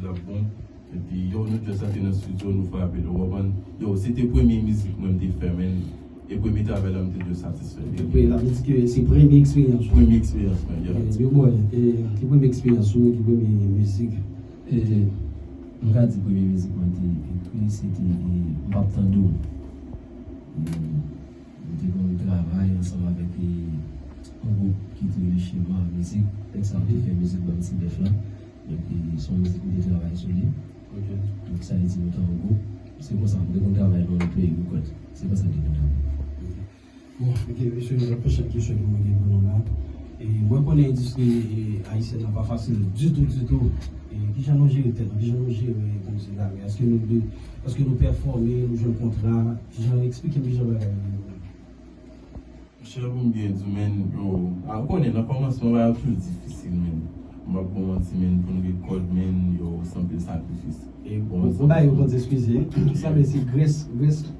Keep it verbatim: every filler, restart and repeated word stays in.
L ap bon. Epi, yo, nou just antre nan studio, nou frape l, ou konprann? Yo, se te premye mizik mwen m te fè, men. E premye travay la, m te just satisfè de li. Epi, la mizik, se premye eksperyans ou. Premye eksperyans mwen, yeah. Eh, yo, boy, eh, ki premye eksperyans ou, ki premye mizik? E, m ka di premye mizik mwen te ekri, se te e, M p ap tande w. E, M te konn travay ansanm avèk e, yon gwoup ki te rele Chema Mizik. Lè sa, m te fè mizik Banm Ti Bèf la. Donk, e, se yon mizik m te travay sou li. Ok. Donk, sa vle di nou te yon gwoup. Se konsa, m te konn travay nan yon peyi rekòd. Se konsa m te konn travay. Bon, ok, mesye, yon lòt pwochèn kesyon ke mwen gen pou nou la. E, mwen konnen endistri e, ayisyèn nan pa fasil ditou, ditou. E, kijan nou jere tèt nou, kijan nou jere kòmsi lari? Èske nou de, èske nou pèfòme, nou jwenn kontra? Kijan, eksplike m kijan bagay yo ye pou nou. Monchè, pou m byen di w, men, yo, a, ou konnen, nan kòmansman, bagay yo toujou difisil, men. M p ap ba w manti, men, pou n rekòd, men, yo, se anpil sakrifis. E, bon, bon, bagay yo konn eskize, sa, men se Grace, Grace,